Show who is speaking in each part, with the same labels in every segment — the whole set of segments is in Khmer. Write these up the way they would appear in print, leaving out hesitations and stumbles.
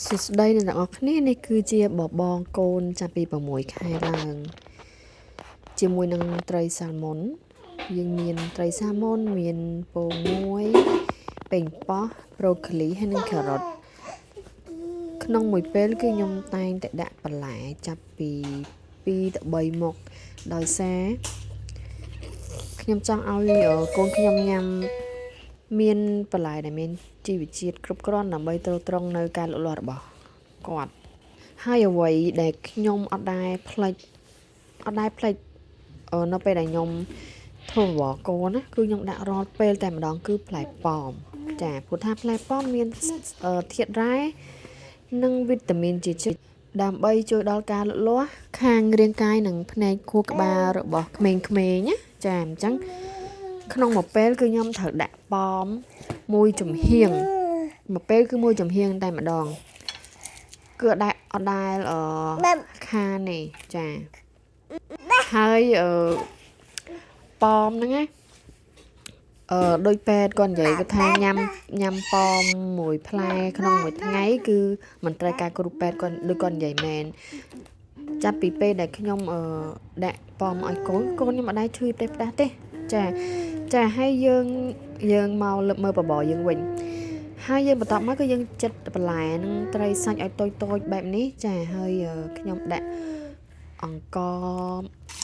Speaker 1: សួស្តីអ្នកទាំងអស់គ្នានេះគឺជាបបងកូនចាប់ពី6ខែឡើងជាមួយនឹងត្រីសាល់មុនយើងមានត្រីសាល់មុនមានពងមួយប៉េងប៉ោះប្រូកូលីហើយនិងការ៉ុតក្នុងមួយពេលគឺខ្ញុំតែងតែដាក់បន្លែចាប់ពី2ទៅ3មុខដោយសារខ្ញុំចង់ឲ្យកូនខ្ញុំញ៉ាំមានបន្លែដែលមានជីវជាតិគ្រប់គ្រាន់ដើម្បីទ្រទ្រង់នៅការលូតលាស់របស់គាត់ហើយអ្វីដែលខ្ញុំអត់ដែលភ្លេចអត់ដែលភ្លេចនៅពេលដែលខ្ញុំធ្វើបបរកូនណាគឺខ្ញុំដាក់រាល់ពេលតែម្ដងគឺផ្លែប៉ោមចាព្រោះថាផ្លែប៉ោមមានធាតុរ៉ែនិងវីតាមីនជាជាតិដើម្បីជួយដល់ការលូតលាស់ខាងរាងកាយនិងភ្នែកខួរក្បាលរបស់ក្មេងៗណាចាអញ្ចឹងក្នុងមួយពេលគឺខ្ញុំត្រូវដាក់ប៉ោមមួយចំហៀងមួយពេលគឺមួយចំហៀងតែម្ដងគឺអត់ដែលអឺខានទេចាហើយអឺប៉មហ្នឹងណាអឺដូចពេទ្យគាត់និយាយគាត់ថាញ៉ាំញ៉ាំប៉មមួយផ្លែក្នុងមួយថ្ងៃគឺមិនត្រូវការគ្រូពេទ្យគាត់ដូចគាត់និយាយមែនចាប់ពីពេលដែលខ្ញុំអឺដាក់ប៉មឲ្យកូនកូនខ្ញុំអត់ដែលឈឺទេផ្ដាស់ទេចាចាហើយយើងយើងមកលើកមើលបបរយើងវិញហើយយើងបន្ទាប់មកគឺយើងចិតបន្លែនឹងត្រីសាច់ឲ្យតូចតូចបែបនេះចាហើយខ្ញុំដាក់អង្ករ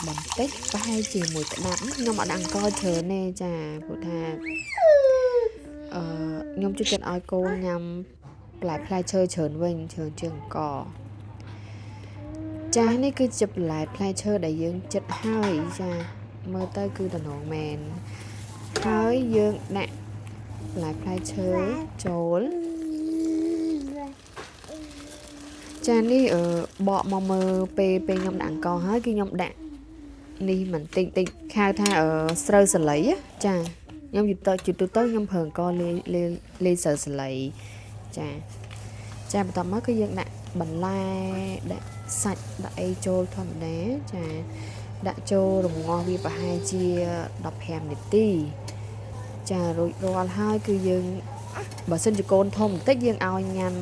Speaker 1: បន្តិចប្រហែលជាមួយក្តាប់ខ្ញុំអត់ដាក់អង្ករច្រើនទេចាព្រោះថាអឺខ្ញុំជួយចិត្តឲ្យកូនញ៉ាំបន្លែផ្លែឈើច្រើនវិញច្រើនជាងអង្ករចានេះគឺជាបន្លែផ្លែឈើដែលយើងចិតហើយចាមើលទៅគឺតំណងមែនហើយយើងដាក់បន្លែផ្លែឈើចូលចានេះអឺបកមកមើលពេលពេលខ្ញុំដាក់អង្ករហើយគឺខ្ញុំដាក់នេះមិនតិចតិចហៅថាស្រូវសាលីចាខ្ញុំយូរទៅយូរទៅខ្ញុំប្រើអង្ករលាយលាយលាយស្រូវសាលីចាចាបន្ទាប់មកគឺយើងដាក់បន្លែដាក់សាច់ដាក់អីចូលធម្មតាចាដាក់ចូលរំងាស់វាប្រហែលជា15នាទីចារួចរាល់ហើយគឺយើងបើសិនជាកូនធំបន្តិចយើងឲ្យញ៉ាំ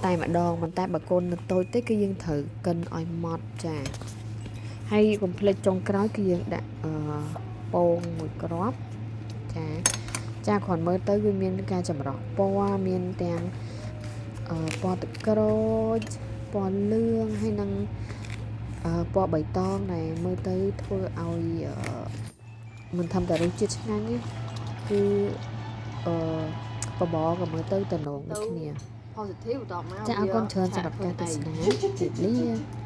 Speaker 1: តែម្ដងប៉ុន្តែបើកូននៅតូចទេគឺយើងត្រូវកិនឲ្យម៉ត់ចាហើយកុំភ្លេចចុងក្រោយគឺយើងដាក់អឺពងមួយគ្រាប់ចាចាគ្រាន់មើលទៅវាមានការចម្រុះពណ៌មានទាំងពណ៌ទឹកក្រូចពណ៌លឿងហើយនិងពណ៌បៃតងដែលមើលទៅធ្វើឲ្យមិនធម្មតារសជាតិឆ្ងាញ់ទេគឺអឺបបរក៏មើលទៅតំណងដូចគ្នា
Speaker 2: positive បន្ទាប់មក
Speaker 1: ចាអរគុណច្រើនសម្រាប់ការទស្សនាជម្រាបលា។